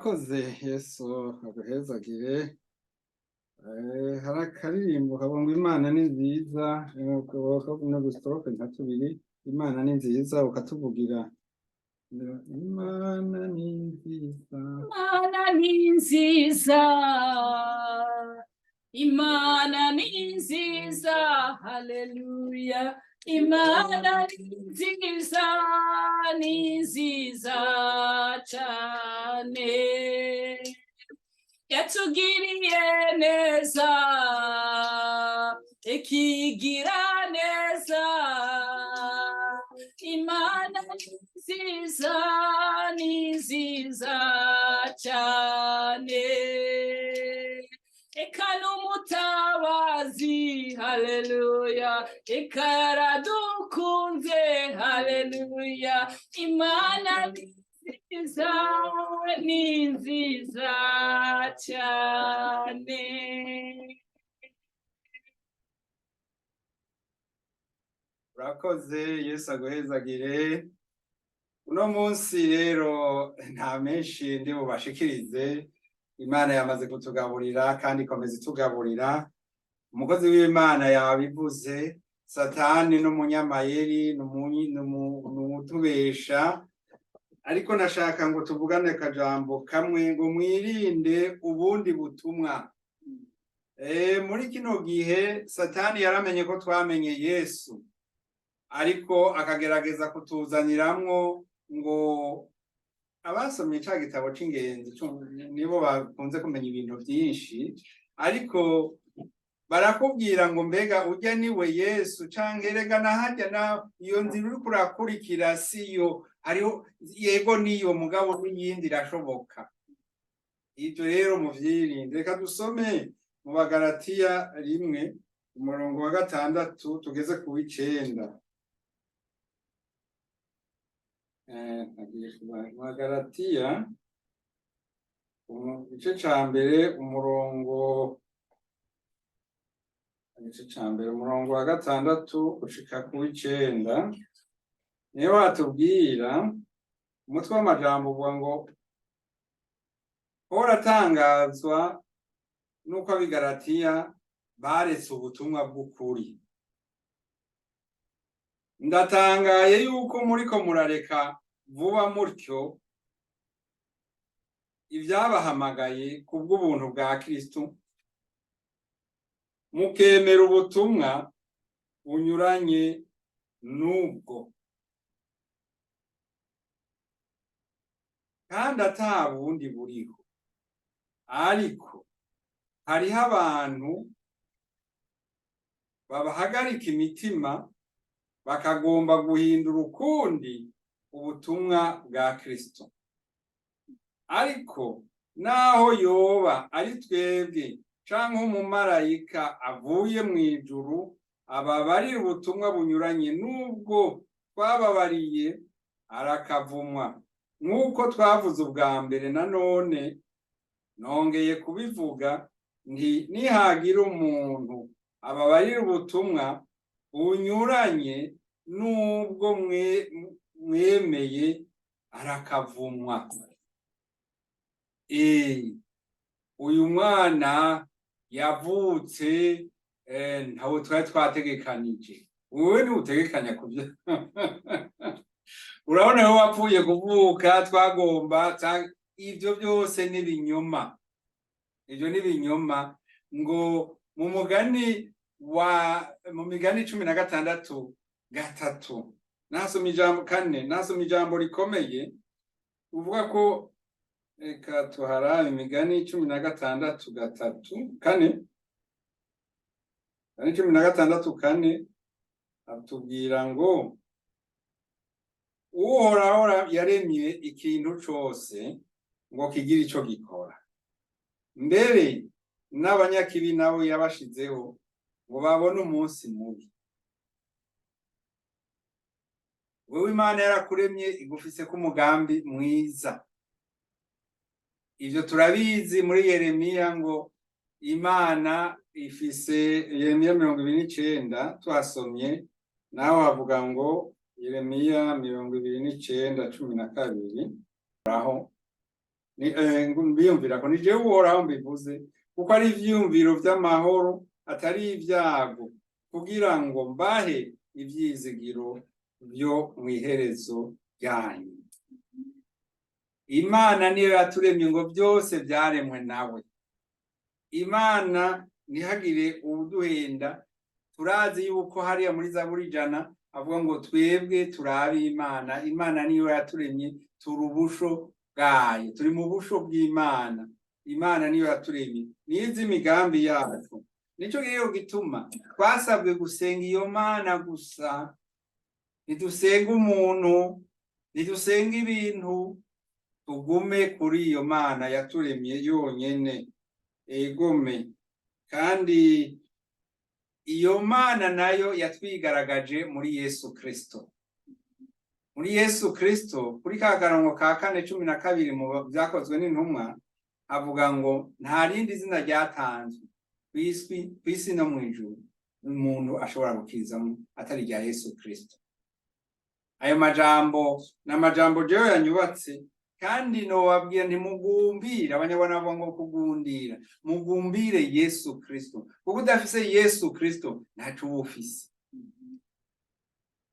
Urakoze, Yesu aguhezagire. Hari akaririmbo kavuga ngo Imana ni nziza, no gustrofe nka tubiri. Imana ni nziza, ukatuvugira. Imana ni nziza. Imana ni nziza, Imana ni nziza, haleluya. Imana ni nziza, ni nziza cyane. Yatugiriye neza, ikigira neza. Imana ni nziza, ni nziza cyane. Eka n'umutabazi, haleluya. Eka yaradukunze, haleluya. Imana ni nziza, ni nziza cyane. Urakoze, Yesu aguhezagire. Uno munsi rero nta menshi ndi bubashikirize. Imana yamaze kutugaburira kandi ikomeza itugaburira. Umukozi w'Imana yabivuze, Satani n'umunyamayeri, n'umutubesha. Ariko ndashaka ngo tuvugane akajambo kamwe ngo mwirinde ubundi butumwa. Muri kino gihe Satani yaramenye ko twamenye Yesu, ariko akagerageza kutuzaniramwo ngo abasomye ca gitabo c'ingenzi nibo bakunze kumenya ibintu vyinshi, ariko barakubwira ngo mbega urya niwe Yesu canke erega na harya na iyo nzira uriko urakurikira siyo, hariho yego niyo mugabo n'iyindi irashoboka. Ivyo rero muvyirinde. Reka dusome mu Bagalatiya 1 umurongo wa 6 tugeze ku w'icenda. Nagiye ku Bagalatiya, igice ca mbere umurongo, igice ca mbere umurongo wa 6 gushika ku w'icenda, niyo watubwira umutwe w'amajambo uvuga ngo Pawulo atangazwa nuko ab'i Galatiya baretse ubutumwa bw'ukuri. Ndatangaye yuko muriko murareka vuba mutyo ibyabahamagaye kubw'ubuntu bwa Kristo, mukemera ubutumwa bunyuranye n'ubwo, kandi ata bundi buriho. Ariko hariho abantu babahagarika imitima bakagomba guhindura ukundi ubutumwa bwa Kristo. Ariko naho yoba ari twebwe canke umumarayika avuye mw'ijuru ababarira ubutumwa bunyuranye n'ubwo twababariye, arakavumwa. Nk'uko twavuze ubwa mbere, nanone nongeye kubivuga nti nihagira umuntu ababarira ubutumwa bunyuranye n'ubwo mwemeye, arakavumwa. Uyu mwana yavutse ntawe twari twategekanije. Wewe ntutegekanya kubyo. Urabona aho wapfuye kuvuka twagomba, ivyo byose ni binyoma. Ivyo ni binyoma. Ngo mu mugani wa mu migani 16:3 nasoma ijambo 4, nasoma ijambo rikomeye uvuga ko, reka tuharabe imigani 16:3 4, migani 16:4 atubwira ngo Uhoraho yaremye ikintu cose ngo kigire ico gikora, mbere n'abanyakibi nabo yabashizeho ngo babone umunsi mubi. Wewe Imana yarakuremye igufise ko umugambi mwiza. Ivyo turabizi muri Yeremiya ngo Imana ifise, Yeremiya 29 twasomye, naho havuga ngo Yeremiya 29:12, aho Mbiyumvirako ni jewe Uhoraho mbivuze, kuko ari ivyiyumviro vy'amahoro, atari ibyago, kugira ngo mbahe ivyizigiro vyo mw'iherezo ryanyu. Imana niyo yaturemye, ngo byose vyaremwe nawe. Imana, ntihagire uwuduhenda. Turazi yuko hariya muri Zaburi 100 avuga ngo twebwe turabe Imana. Imana niyo yaturemye, turi ubusho bwayo, turi mu busho bw'Imana. Imana niyo yaturemye, niyo izi imigambi yacu. Nico rero gituma twasabwe gusenga iyo Mana gusa. Ntidusenga umuntu, ntidusenga ibintu, tugume kuri iyo Mana yaturemye yonyene. Egome, kandi iyo Mana nayo yatwigaragaje muri Yesu Kristo. Muri Yesu Kristo, kuri ka karongo ka 4:12 mu Byakozwe n'Intumwa, avuga ngo nta rindi zina ryatanzwe kw'isi no mw'ijuru umuntu ashobora gukizamo atari rya Yesu Kristo. Ayo majambo ni amajambo jewe yanyubatse, kandi nobabwira ntimugumbire. Abanyarwanda bavuga ngo kugundira. Mugumbire Yesu Kristo, kuko udafise Yesu Kristo ntaco uba ufise.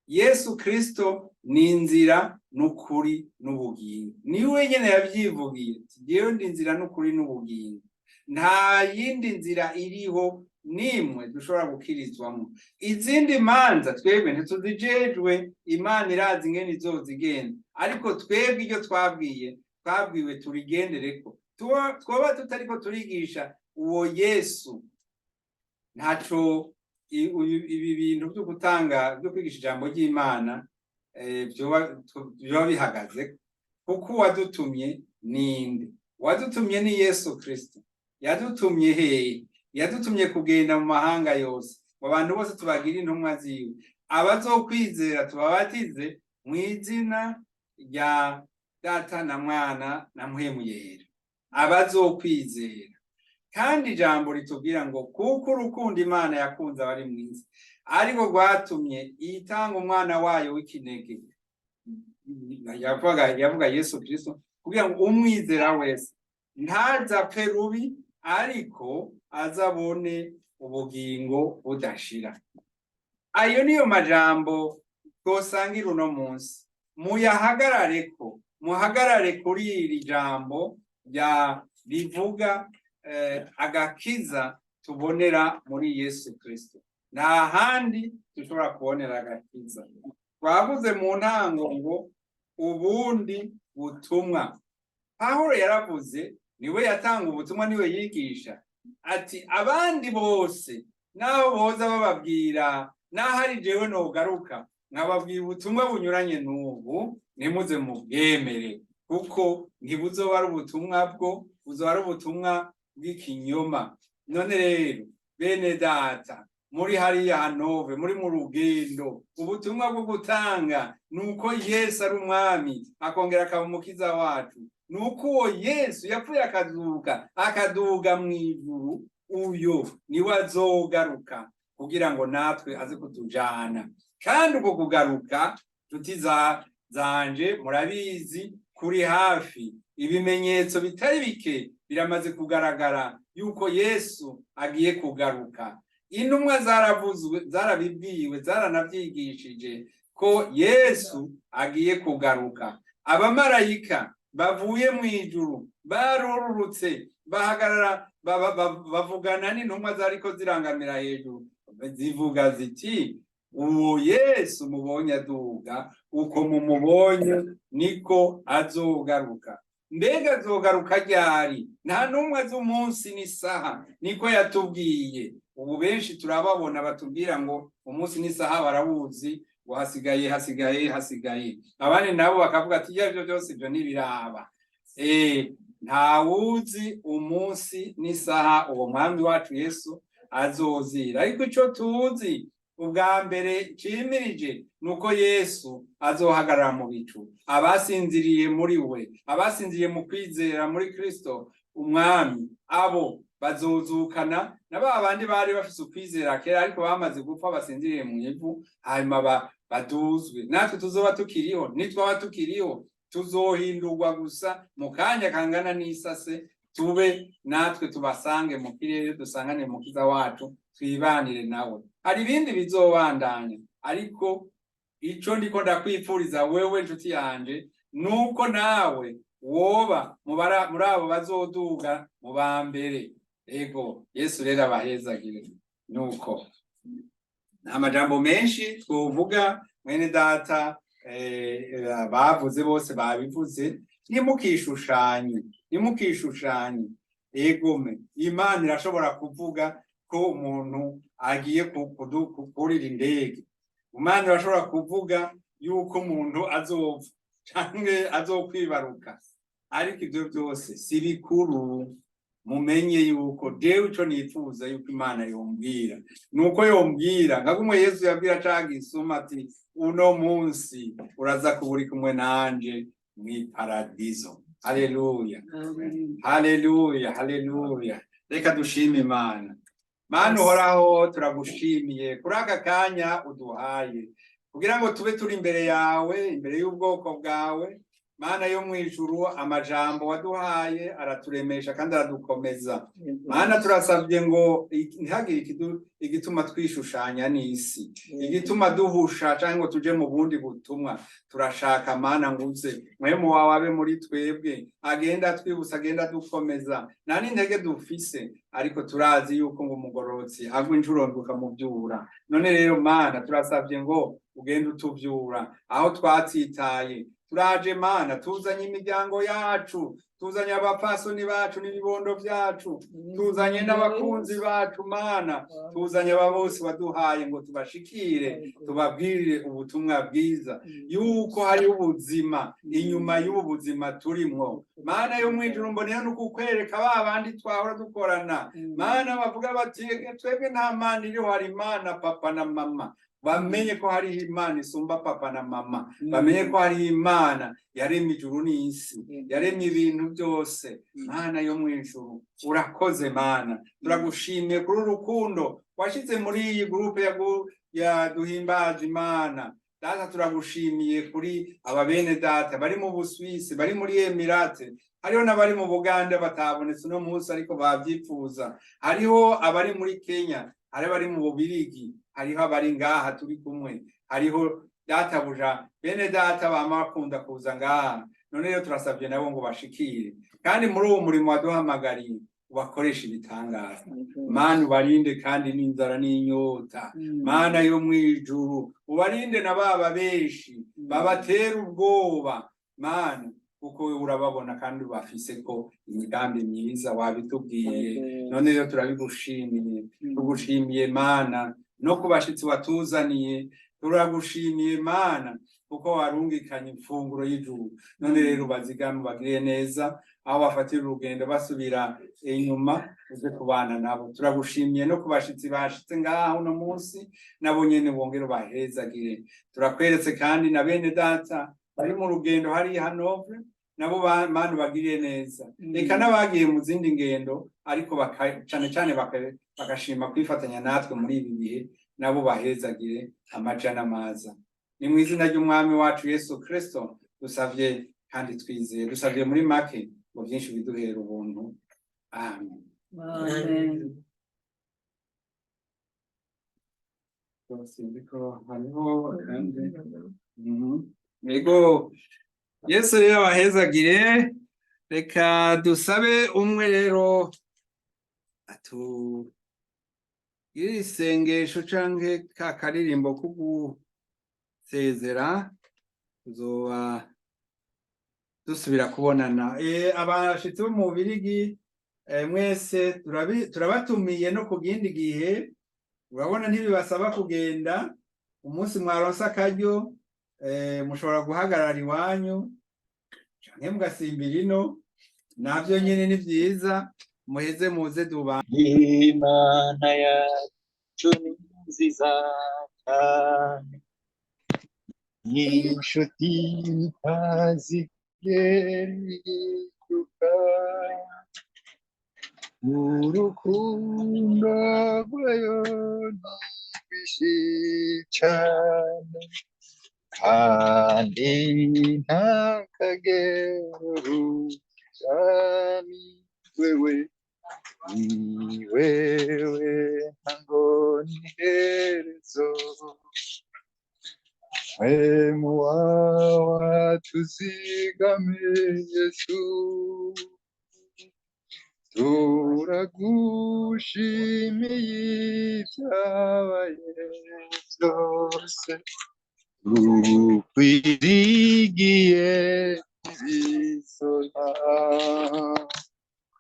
Yesu Kristo ni inzira n'ukuri n'ubugingo. Ni wenyene yavyivugiye ati: "Jewe ndi inzira n'ukuri n'ubugingo." Nta yindi nzira iriho nimwe dushobora gukirizwamo. Izindi manza twebwe ntituzijejwe, Imana irazi ingene izozigenda, ariko twebwe iryo twabwiwe turigendereko. Twoba tutariko turigisha uwo Yesu, ntaco ibi bintu vyo gutanga, vyo kwigisha ijambo ry'Imana vyoba bihagaze. Kuko uwadutumye ninde? Uwadutumye ni Yesu Kristo. Yadutumye hehe? Yadutumye kugenda mu mahanga yose, ngo abantu bose tubagire intumwa ziwe, abazokwizera tubabatize mu izina rya Data na Mwana na Mpwemu Yera. Abazokwizera. Kandi ijambo ritubwira ngo kuko urukundo Imana yakunze abari mw'isi ariko rwatumye itanga umwana wayo w'ikinege, yavuga Yesu Kristo, kugira ngo umwizera wese ntazapfe rubi, ariko azabone ubugingo budashira. Ayo niyo majambo twosangira uno munsi. Muyahagarareko, muhagarare kuri iri jambo rya rivuga agakiza tubonera muri Yesu Kristo. Nta handi dushobora kubonera agakiza. Twavuze mu ntango ngo ubundi butumwa. Pawulo yaravuze, niwe yatanga ubutumwa, niwe yigisha, ati abandi bose naho boza bababwira, naho ari jewe nogaruka nkababwira ubutumwa bunyuranye n'ubu, ntimuze mubwemere, kuko ntibuzoba ari ubutumwa bwo, buzoba ari ubutumwa bw'ikinyoma. None rero, bene data muri hariya Hanove, muri mu rugendo, ubutumwa bwo gutanga ni uko Yesu ari umwami, akongera akaba umukiza wacu, ni uko uwo Yesu yapfuye akazuka, akaduga mu ijuru, uyo niwe azogaruka kugira ngo natwe aze kutujana. Kandi uko kugaruka, nshuti zanje, murabizi kuri hafi. Ibimenyetso bitari bike biramaze kugaragara yuko Yesu agiye kugaruka. Intumwa zaravuzwe, zarabibwiwe, zaranabyigishije ko Yesu agiye kugaruka. Abamarayika bavuye mu ijuru barururutse, bahagarara, bavugana n'intumwa zariko zirangamira hejuru, zivuga ziti: "Uwo Yesu mubonye aduga, uko mumubonye niko azogaruka." Mbega azogaruka ryari? Nta n'umwe azi umunsi n'isaha, niko yatubwiye. Ubu benshi turababona batubwira ngo umunsi n'isaha barawuzi, ngo hasigaye, hasigaye, hasigaye. Abandi nabo bakavuga ati: "Ibyo aribyo byose, ibyo ntibiraba." Ntawuzi umunsi n'isaha uwo mwami wacu Yesu azozira, ariko ico tuzi ubwa mbere cimirije ni uko Yesu azohagarara mu bicu. Abasinziriye muri we, abasinziriye mu kwizera muri Kristo umwami, abo bazozukana na ba bandi bari bafise ukwizera kera ariko bamaze gupfa, basinziriye mu ivu, hanyuma baduzwe. Natwe tuzoba tukiriho, nitwaba tukiriho. Tuzohindurwa gusa mu kanya kangana n'isase, tube natwe tubasange mu kirere, dusangane Mukiza wacu, twibanire nawe. Hari ibindi bizobandanya, ariko ico ndiko ndakwipfuriza wewe, nshuti yanje, nuko nawe woba muri abo bazoduga mu ba mbere. Ego, Yesu rero abahezagire. Nuko nta majambo menshi twovuga, mwene data. Bavuze bose, babivuze. Ntimukishushanye, ntimukishushanye. Egome, Imana irashobora kuvuga ko umuntu agiye kurira indege. Imana irashobora kuvuga yuko umuntu azopfa canke azokwibaruka, ariko ivyo byose si bikuru. Mumenye yuko jewe ico nifuza yuko Imana yombwira, nuko yombwira nka kumwe Yesu yabwira ca gisuma ati: "Uno munsi uraza kuba uri kumwe nanje mw'iparadizo." Haleluya, haleluya, haleluya! Reka dushime Imana. Mana uhoraho, turagushimiye kuri aka kanya uduhaye kugira ngo tube turi imbere yawe, imbere y'ubwoko bwawe. Mana yo mu ijuru, amajambo waduhaye araturemesha kandi aradukomeza. Mana, turasabye ngo ntihagire igituma twishushanya n'isi, igituma duhusha cyangwa ngo tuje mu bundi butumwa. Turashaka, Mana, nguze Mpwemu wawe abe muri twebwe, agenda atwibutsa, agenda adukomeza. Nta n'intege dufise, ariko turazi yuko ngo umugororotsi agwa inshuro ndwi ukamuvyura. None rero, Mana, turasabye ngo ugende utuvyura aho twatsitaye. Turaje, Mana, tuzanye imiryango yacu, tuzanye abapfasoni bacu n'ibibondo vyacu, tuzanye n'abakunzi bacu. Mana, tuzanye aba bose waduhaye ngo tubashikire, tubabwire ubutumwa bwiza yuko hari ubuzima inyuma y'ubu buzima turimwo. Mana yo mwijuru, mbonera no kukwereka ba bandi twahora dukorana, Mana, bavuga bati: "Twebwe nta Mana iriho, hari Imana papa na mama." Bamenye ko hariho Imana isumba papa na mama, bamenye ko hariho Imana yaremye ijuru n'isi, yaremye ibintu byose. Mana yo mu ijuru, urakoze. Mana, turagushimiye kuri urukundo washyize muri iyi groupe ya Duhimbaza Imana. Data, turagushimiye kuri aba bene data bari mu Buswisi, bari muri Emirate, hariho n'abari mu Buganda batabonetse uno munsi ariko bavyipfuza, hariho abari muri Kenya, hariho abari mu Bubirigi, hariho abari ngaha turi kumwe, hariho databuja bene data bama bakunda kuza ngaha. None rero turasabye nabo ngo bashikire, kandi muri uwo murimo waduhamagariye ubakoresha ibitangaza. Mana, ubarinde kandi n'inzara n'inyota. Mana yo mwijuru, ubarinde na baba benshi babatera ubwoba, Mana, kuko wewe urababona kandi ubafise ko imigambi myiza, wabitubwiye. None rero turabigushimiye. Tugushimiye, Mana, no ku bashitsi watuzaniye. Turagushimiye, Mana, kuko warungikanye imfunguro y'ijuru. None rero ubazigame, ubagirire neza aho bafatira urugendo basubira inyuma, uze kubana nabo. Turagushimiye no ku bashitsi bashitse ngaha uno munsi, nabo nyene wongere ubahezagire. Turakweretse kandi na bene data bari mu rugendo hariya Hanovre, nabo Mana ubagirire neza. Reka n'abagiye mu zindi ngendo, ariko cane cane bagashima kwifatanya natwe muri ibi bihe, nabo bahezagire amaja n'amaza. Ni mu izina ry'Umwami wacu Yesu Kristo dusavye kandi twizeye, dusavye muri make ngo byinshi biduhera ubuntu. Amen. Amen. Sinzi ko hariho kandi. Yego, Yesu rero abahezagire. Reka dusabe umwe rero atugirire isengesho canke ka karirimbo ko gusezera, tuzoba dusubira kubonana. Abashitsi bo mu Bubirigi, mwese turabatumiye no ku kindi gihe. Urabona ntibibasaba kugenda. Umunsi mwaronse akaryo, mushobora guhagarara iwanyu canke mugasimbira ino, navyo nyene ni vyiza. Muheze muze duba. Imana yacu ni nziza cyane, inshuti ntazigera ihinduka, urukundo rwayo ni rwinshi cyane. Kandi nta kagero ni wewe, ni wewe ntango n'iherezo. Mpwemu wawe tuzigame, Yesu. Turagushimiye ibyabaye byose, tukwizigiye ibizoza.